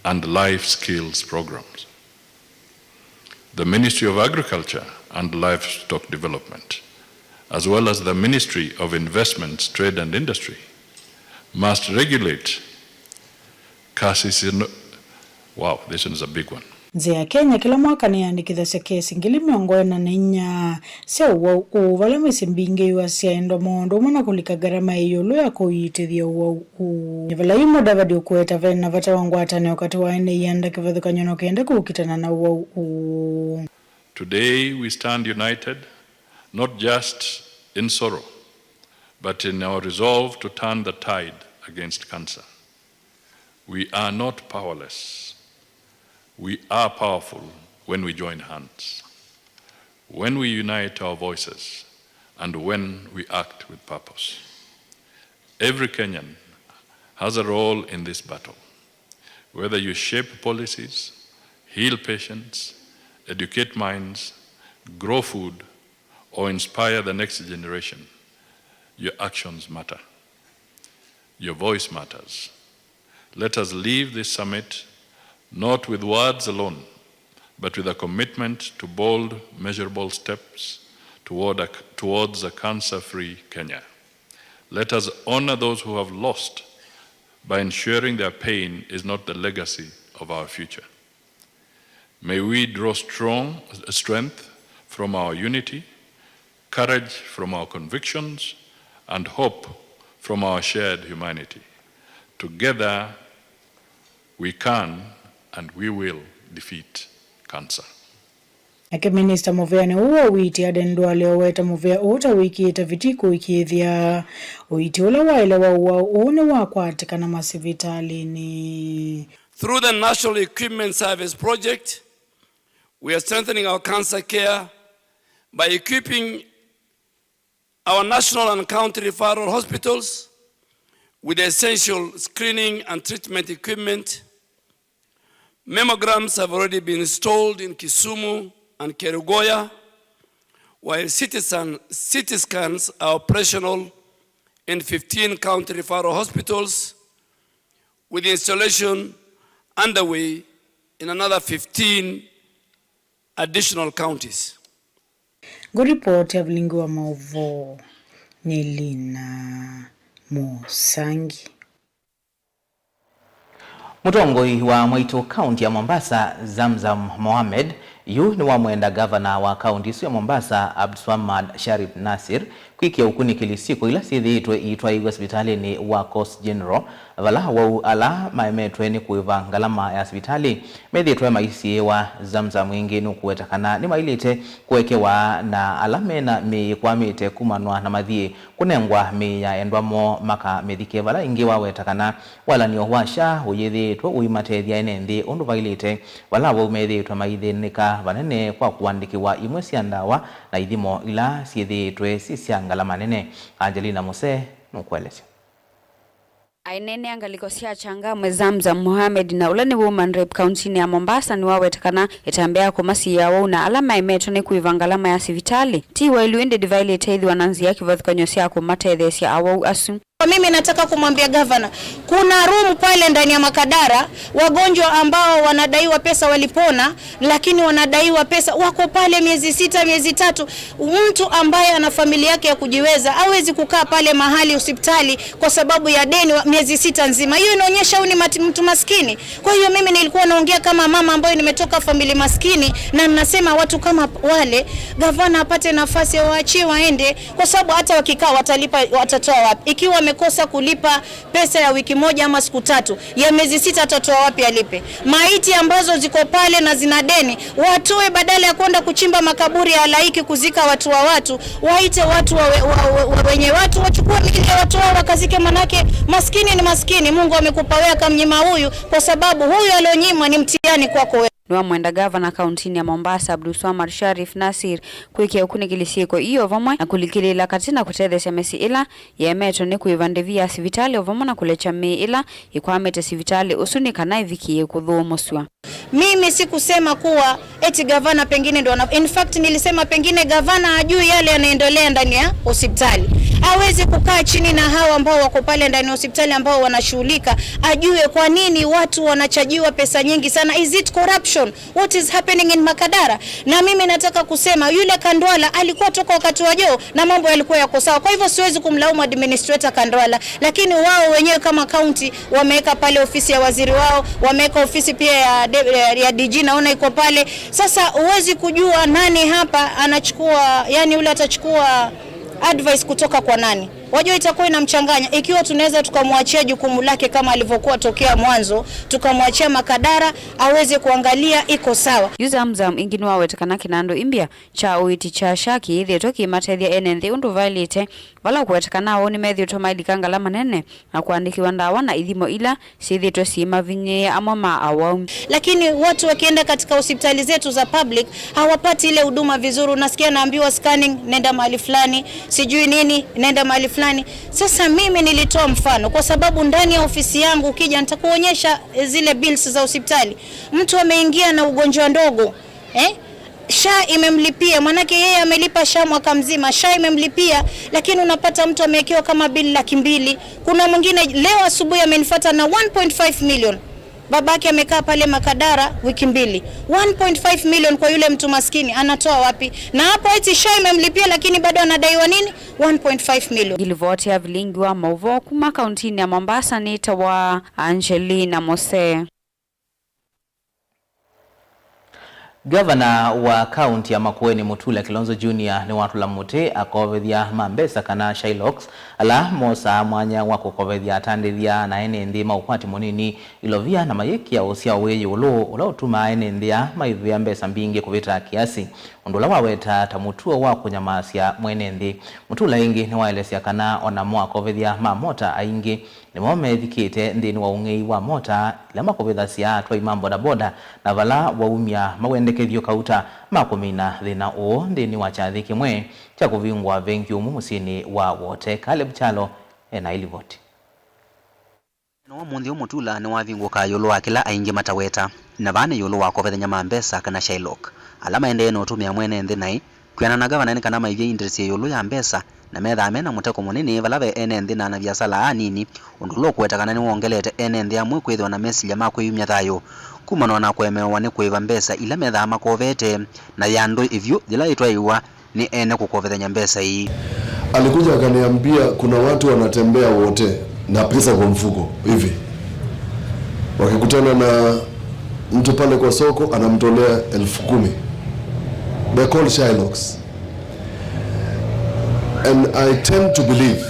and life skills programs. The Ministry of Agriculture and Livestock Development, as well as the Ministry of Investments, Trade and Industry, must regulate carcino-, wow, this one is a big one. Nzĩa ya Kenya kĩla mwaka nĩyandĩkĩthasya kesi ngili mĩongo ĩna na inya sya ũwau ũũ, vala mĩsyĩ mbingĩ ĩũasya endwa maũndũ ũmwe na kũlika ngarama ĩ ĩũlũ ya kũiitĩthya ũwau ũũ. Nĩ vala yu Mudavadi ũkũweta ve na vata wa ngwatanĩo katĩ wa ene ianda kĩvathũkany'o na kenda kũkitana na ũwau ũũ. Today we stand united, not just in sorrow, but in our resolve to turn the tide against cancer. We are not powerless. We are powerful when we join hands, when we unite our voices, and when we act with purpose. Every Kenyan has a role in this battle. Whether you shape policies, heal patients, educate minds, grow food, or inspire the next generation, your actions matter. Your voice matters. Let us leave this summit not with words alone, but with a commitment to bold, measurable steps toward a, towards a cancer-free Kenya. Let us honor those who have lost by ensuring their pain is not the legacy of our future. May we draw strong strength from our unity, courage from our convictions, and hope from our shared humanity. Together, we can and we will defeat cancer. Nake minista mũvĩanĩ ũũ wa ũiiti Aden Duale oweta mũvĩa ũũ ta wĩkĩĩte vitii kũĩkĩĩthya ũiiti ũla waĩle wa ũwau ũũ nĩwakwatĩkana masivitalĩnĩ. Through the National Equipment Service Project, we are strengthening our cancer care by equipping our national and county referral hospitals with essential screening and treatment equipment. Mammograms have already been installed in Kisumu and Kerugoya, while C T scan, C T scans are operational in fifteen county referral hospitals, with installation underway in another fifteen additional counties. Ngũripoti ya vilingi wa maũvoo nĩ Lina Mũsangi. Mũtongoi wa Mwaitu kaunti ya Mombasa, Zamzam Mohamed, yu nĩwamwenda gavana wa kaunti ĩsu ya Mombasa, Abdulswamad Sharif Nasir, kwĩkĩa ũkunĩkĩli syĩko ila syĩthĩĩtwe iitwaĩw'a sivitalĩnĩ wa Coast General, vala awau ala maemetwe nĩ kũĩva ngalama ya sivitalĩ methĩĩtwe maisiĩĩwa. Zamzam ĩngĩ nũkũweta kana nĩmaĩlĩte kũekewa na ala mena mĩĩ ĩkwamĩte kumanwa na mathiĩ kũnengwa mĩĩ ya endwa moo makamĩthike, vala ĩngĩ waweta kana walan'yo wa SHA ũyĩthĩĩtwe ũimatethya ene nthĩ ũndũ vaĩlĩte, vala awau methĩĩtwe maithĩnĩka vanene kwa kũandĩkĩwa imwe sya ndawa na ithimo ila syĩthĩĩtwe syĩ sya ngalama nene. Angelina Muse nũkũelesya. Aineenea ngalĩko sya Changamwe, Zamzam Mohamed, na ũla nĩ woman rep kauntinĩ ya Mombasa, nĩwaweta kana ĩtambya ya kũmasiĩĩa awau na ala maemetwe nĩ kũĩva ngalama ya sivitalĩ ti waĩlu, ĩndĩ ndĩvaĩlĩte ĩthĩwa na nzĩa kĩvathũkany'o sya kũmatetheesya awau asu. Mimi nataka kumwambia gavana, kuna room pale ndani ya Makadara, wagonjwa ambao wanadaiwa pesa walipona, lakini wanadaiwa pesa, wako pale miezi sita, miezi tatu. Mtu ambaye ana familia yake ya kujiweza hawezi kukaa pale mahali hospitali kwa sababu ya deni wa miezi sita nzima. Hiyo inaonyesha huyu ni mati-, mtu maskini. Kwa hiyo mimi nilikuwa naongea kama mama ambayo nimetoka famili maskini, na ninasema watu kama wale, gavana apate nafasi, awaachie waende, kwa sababu hata wakikaa watalipa, watatoa wapi? Ikiwa wamekosa kulipa pesa ya wiki moja ama siku tatu, ya miezi sita atatoa wapi alipe? Maiti ambazo ziko pale na zina deni, watoe, badala ya kwenda kuchimba makaburi ya halaiki kuzika watu wa watu, waite watu wa, wa, wa, wa wenye watu, wachukue miili ya watu wao wakazike, manake maskini ni maskini. Mungu amekupa wewe, akamnyima huyu, kwa sababu huyu alionyimwa ni mtihani kwako wewe. Nĩwamwenda gavana kauntinĩ ya Mombasa, Abdulswamad Sharif Nasir, kwĩkĩa ũkunĩkĩli syĩko io vamwe na kũlikĩlĩĩla katĩ na kũtetheesya mĩsyĩ ĩla yemetwe nĩ kũĩva ndĩvi ya sivitalĩ o vamwe na kũlekya mĩĩ ĩla ĩkwamĩte sivitalĩ ũsu nĩ kana ĩvikĩĩe kũthũũmũsw'a. Mimi sikusema kuwa eti gavana pengine ndo ana-, in fact nilisema pengine gavana hajui yale yanaendelea ndani ya hospitali. Hawezi kukaa chini na hawa ambao wako pale ndani ya hospitali ambao wanashughulika, ajue kwa nini watu wanachajiwa pesa nyingi sana. Is it corruption? What is happening in Makadara? Na mimi nataka kusema, yule Kandwala alikuwa toka wakati wa Joho na mambo yalikuwa yako sawa. Kwa hivyo siwezi kumlaumu administrator Kandwala, lakini wao wenyewe kama county wameweka pale ofisi ya waziri wao, wameweka ofisi pia ya eh, ya D G naona iko pale. Sasa huwezi kujua nani hapa anachukua, yani yule atachukua advice kutoka kwa nani. Wajua itakuwa inamchanganya. Ikiwa tunaweza tukamwachia jukumu lake kama alivyokuwa tokea mwanzo, tukamwachia Makadara aweze kuangalia iko sawa. Yu Zamzam ĩngĩ nĩwaweta kana kĩnandũ imbya kya ũiiti kya SHA kĩyĩthĩĩtwe kĩimatethya ene nthĩ ũndũ vaĩlĩte, vala ũkũwetekana ũũ nĩmethĩĩtwe mailika ngalama nene na kũandĩkĩwa ndawa na ithimo ila syĩthĩĩtwe syĩmavinyĩĩa amwe ma awau. Lakini watu wakienda katika hospitali zetu za public, hawapati ile huduma vizuri. Unasikia anaambiwa scanning, nenda mahali fulani, sijui nini, nenda mahali fulani. Sasa mimi nilitoa mfano kwa sababu ndani ya ofisi yangu, ukija nitakuonyesha, eh, zile bills za hospitali. Mtu ameingia na ugonjwa ndogo, eh? SHA imemlipia, manake yeye amelipa SHA mwaka mzima, SHA imemlipia, lakini unapata mtu amewekewa kama bili laki mbili. Kuna mwingine leo asubuhi amenifuata na one point five million. Babake amekaa pale Makadara wiki mbili. One point five million kwa yule mtu maskini, anatoa wapi? Na hapo eti SHA imemlipia, lakini bado anadaiwa nini? One point five million. Ngilivoti ya vilingi wa mauvoo kuma kauntinĩ ya Mombasa nĩtawa Angelina Mose. Ngavana wa kaunti ya Makueni, Mutula Kilonzo Junior, nĩwatũla mũtĩ akovethya ma mbesa kana Shylocks, ala mosaa mwanya wa kũkovethya atandĩthya na ene nthĩ ma ũkwati mũnini ilovia na mayĩkĩa ũsyao wĩ ĩũlũ, ũla ũtumaa ene nthĩ aa maivĩa mbesa mbingĩ kũvĩta kĩasi, ũndũ ũla waweta ta mũtuo wa kũnyamasya mwene nthĩ. Mutula ĩngĩ nĩwaelesya kana o namo akovethya ma mota aingĩ nĩmo methikĩte nthĩnĩ wa ũng'ei wa mota ila makũvĩthasya atwai ma bodaboda, na vala waumya mawendekethyo kauta ma kũmina thĩna ũũ nthĩnĩ wa kyathĩ kĩmwe kya kũvingũa vengi ũmwe mũsyĩnĩ wa Wote. Caleb Kyalo ena ilivoti. Mũthenya wa ũmũnthĩ ũũ Mutula nĩwavingũkaa ĩũlũ wa kĩla aingĩ mataweta, na vaa nĩ ĩũlũ wa akovethany'a ma mbesa kana Shylock, ala maendee na ũtũmĩa mwene nthĩ naĩ. Kwĩanana na ngavana nĩ kana maivye interest ĩũlũ ya mbesa, na methaa me na mũteko mũnene vala ve ene nthĩ na anaviasala anini, ũndũ ũla ũkũweta kana nĩwongelete ene nthĩ amwe kwĩthĩwa na mesilya ma kwĩyumya thayũ kumana na kũemeewa nĩ kũĩva mbesa ila methaa makovete, na ya ndũĩ ĩvyũ yĩla yĩtwaĩwa nĩ ene kũkovethany'a mbesa ii. Alikuja akaniambia kuna watu wanatembea Wote na pesa kwa mfuko hivi, wakikutana na mtu pale kwa soko anamtolea elfu kumi. They're called Shylocks. And I tend to believe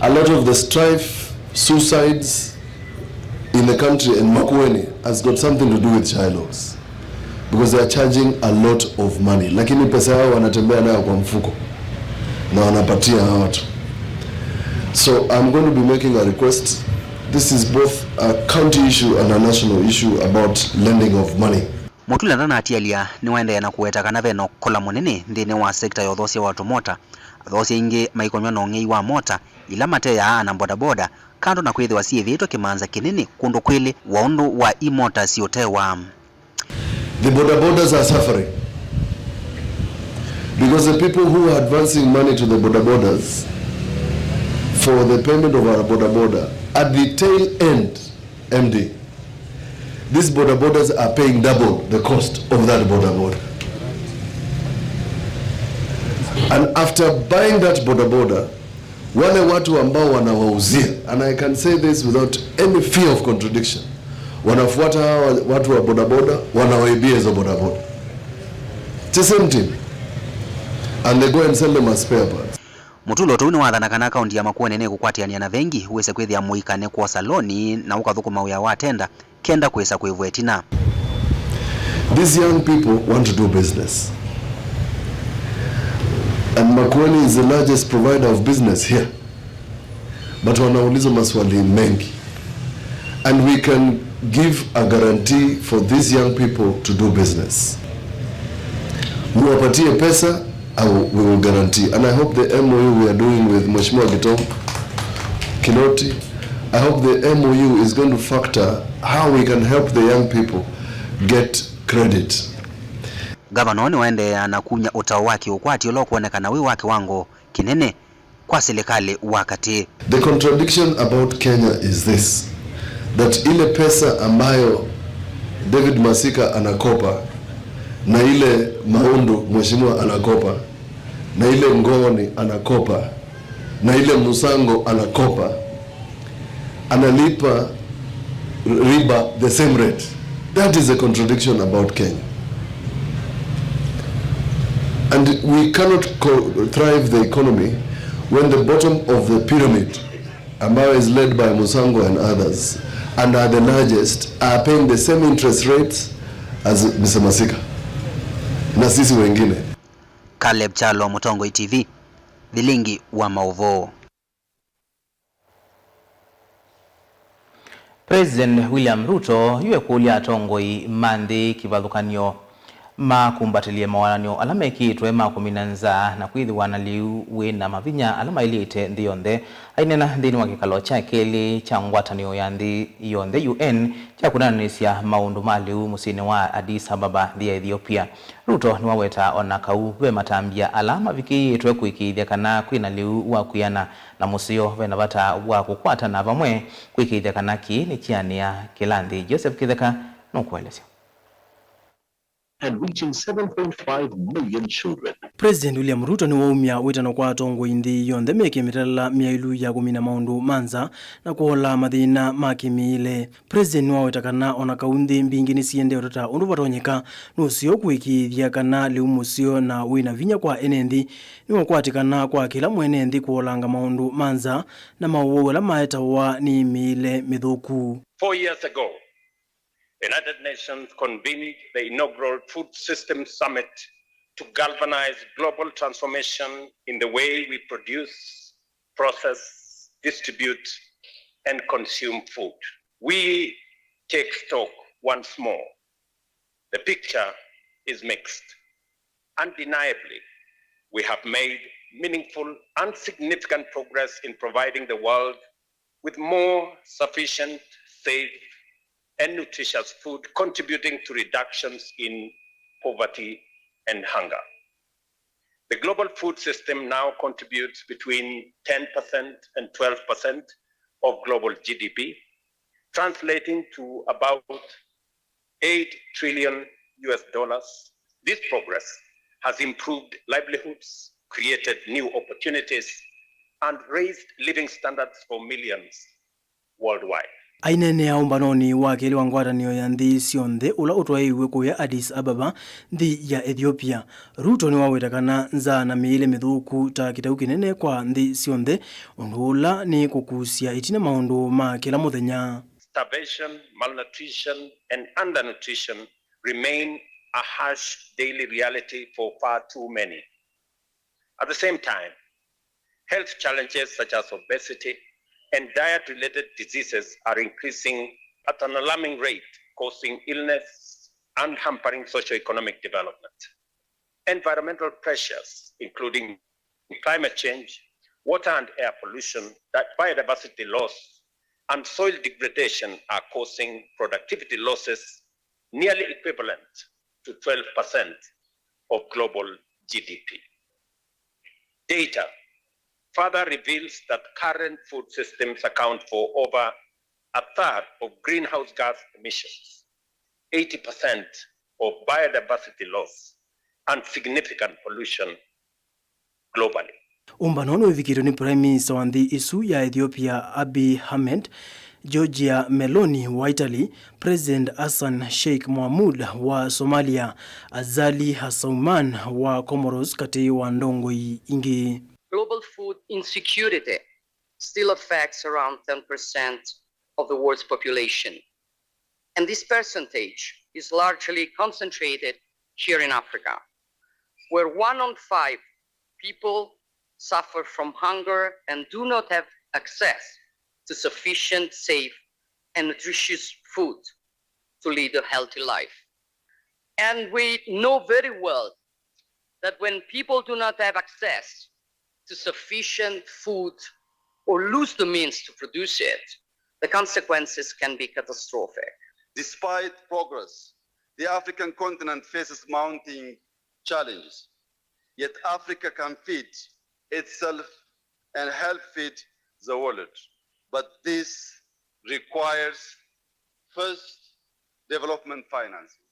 a lot of the strife, suicides in the country and Makueni has got something to do with Shylocks, because they are charging a lot of money, lakini pesa yao wanatembea nayo kwa mfuko na wanapatia hawa watu. So I'm going to be making a request. This is both a county issue and a national issue about lending of money. Mutula ndanatialya, nĩwaendee na kũweta kana ve na ũkola mũnene nthĩnĩ wa sekita ya ũthoosya wa tũmota. Athoosya aingĩ maikonywa na ũng'ei wa mota ila mateaa ana bodaboda, kando na kwĩthĩwa syĩthĩĩtwe kĩmanza kĩnene kũndũ kwĩlĩ wa ũndũ wa imota siũtewa. The bodabodas are suffering because the people who are advancing money to the bodabodas for the payment of our bodaboda, at the tail end, M D, these bodabodas are paying double the cost of that bodaboda. And after buying that bodaboda, wale watu ambao wanawauzia, and I can say this without any fear of contradiction, wanafuata hawa watu wa bodaboda, wanawaibia hizo bodaboda. It's the same thing. And they go and sell them as spare parts. Mũtũlo tũu nĩwathana kana kaũnti ya Makueni nĩkũkwatĩanĩa na vengi wĩse kwĩthĩa mũika nĩ kwosa loni na ũkathũkũma wĩa wa tenda kenda kwĩsa kũĩvwa ĩtina. These young people want to do business. And Makueni is the largest provider of business here. But wanaulizwa maswali mengi. And we can give a guarantee for these young people to do business. Muwapatie pesa, I will, we will guarantee. And I hope the M O U we are doing with Mheshimiwa Gitonga Kinoti, I hope the M O U is going to factor how we can help the young people get credit. Ngavana nĩwaendeea na kumya ũtao wa kĩũkwati ũla ũkwonekana wĩ wa kĩwango kĩnene kwa silikalĩ wa katĩ. The contradiction about Kenya is this, that ile pesa ambayo David Masika anakopa na ile Maundu mheshimiwa anakopa na ile Ngoni anakopa na ile Musango anakopa, analipa riba the same rate. That is a contradiction about Kenya. And we cannot co- thrive the economy when the bottom of the pyramid, ambayo is led by Musango and others, and are the largest, are paying the same interest rates as Mister Masika. Na sisi wengine. Caleb Kyalo, Mũtongoi T V, Vilingi wa Maũvoo. President William Ruto yu ekũlya atongoi ma nthĩ kĩvathũkany'o makumbatĩlye mawonany'o ala mekĩĩtwe ma kũmina nzaa na kwĩthĩwa na lĩu wĩ na mavinya ala maĩlĩte nthĩ yonthe. Aineena nthĩnĩ wa kĩkalo kya kelĩ kya ngwatanĩo ya nthĩ yonthe, U N, kya kũneenanĩsya maũndũ ma lĩu mũsyĩnĩ wa Addis Ababa, nthĩ ya Ethiopia, Ruto nĩwawetaa o na kau ve matambya ala mavikĩĩtwe kũĩkĩĩthya kana kwĩ na lĩu wa kwĩana na mũseo, ve na vata wa kũkwatana vamwe kũĩkĩĩthya kana kĩĩ nĩkyeanĩa kĩla nthĩ. Joseph Kĩtheka nũkũelesya. And reaching seven point five million children. President William Ruto nĩwaumya wĩtano kwa atongoi nthĩ yonthe meke mĩtalela myaĩlu ya kũmina maũndũ ma nza na kũola mathĩna ma kĩmĩĩle. President nĩwaweta kana o na kau nthĩ mbingĩ nĩsiendee ũtata ũndũ vatonyeka, nĩ ũseo kũĩkĩĩthya kana lĩu mũseo na wĩ na vinya kwa ene nthĩ nĩũkwatĩkana kwa kĩla mwene nthĩ kũolanga maũndũ ma nza na maũwau ala maetawa nĩ mĩĩle mĩthũku. Four years ago, the United Nations convened the inaugural Food Systems Summit to galvanize global transformation in the way we produce, process, distribute, and consume food. We take stock once more. The picture is mixed. Undeniably, we have made meaningful and significant progress in providing the world with more sufficient, safe, and nutritious food, contributing to reductions in poverty and hunger. The global food system now contributes between ten percent and twelve percent of global G D P, translating to about eight trillion U S dollars. This progress has improved livelihoods, created new opportunities, and raised living standards for millions worldwide. Aineenea ũmbanonĩ wa kelĩ wa ngwatanĩo ya nthĩ syonthe ũla ũtwaĩiw'e kũya Addis Ababa, nthĩ ya Ethiopia, Ruto nĩwaweta kana nzaa na mĩĩle mĩthũku ta kĩtau kĩnene kwa nthĩ syonthe, ũndũ ũla nĩ kũkusya ĩtina maũndũ ma kĩla mũthenya. Starvation, malnutrition, and undernutrition remain a harsh daily reality for far too many. At the same time, health challenges such as obesity and diet-related diseases are increasing at an alarming rate, causing illness and hampering socio-economic development. Environmental pressures, including climate change, water and air pollution, di- biodiversity loss, and soil degradation, are causing productivity losses nearly equivalent to twelve percent of global G D P. Data further reveals that current food systems account for over a third of greenhouse gas emissions, eighty percent of biodiversity loss, and significant pollution globally. Ũmbano nĩwĩvikĩtwe nĩ Prime Minister wa nthĩ ĩsu ya Ethiopia, Abiy Ahmed, Giorgia Meloni wa Italy, President Hassan Sheikh Mohamud wa Somalia, Azali Assoumani wa Comoros, katĩ wa ndongoi ingĩ. Global food insecurity still affects around ten percent of the world's population. And this percentage is largely concentrated here in Africa, where one on five people suffer from hunger and do not have access to sufficient, safe, and nutritious food to lead a healthy life. And we know very well that when people do not have access to sufficient food or lose the means to produce it, the consequences can be catastrophic. Despite progress, the African continent faces mounting challenges. Yet Africa can feed itself and help feed the world. But this requires first development financing.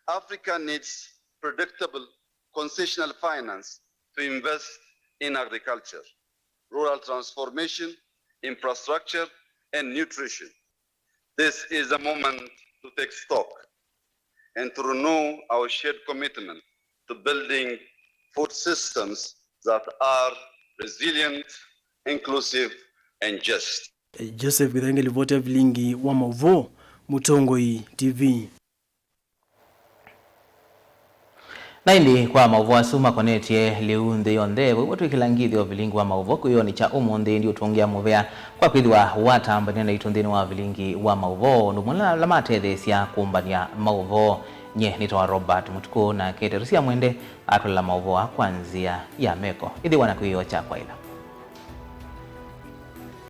Africa needs predictable concessional finance to invest in agriculture, rural transformation, infrastructure, and nutrition. This is a moment to take stock and to renew our shared commitment to building food systems that are resilient, inclusive, and just. Joseph Githenge, livoti ya vilingi wa mauvoo, Mũtongoi T V. Na ĩndĩ kwa maũvoo asu makonetye lĩu nthĩ yonthe, wĩw'a twĩkĩla ngithyo vilingi wa maũvoo kwĩyonĩ kya ũmũnthĩ, ndiũtũngĩa mũvea kwa kwĩthĩwa watambania naitũ nthĩnĩ wa vilingi wa maũvoo, ũndũ ũmwe na ala matetheesya kũmbany'a maũvoo. Nye nĩtawa Robert Mũtukũ, nake Teresia Mwende atũlela maũvoo aa kwa nzĩa ya meko. Ĩthĩwa na kwĩoo kya kwaĩla.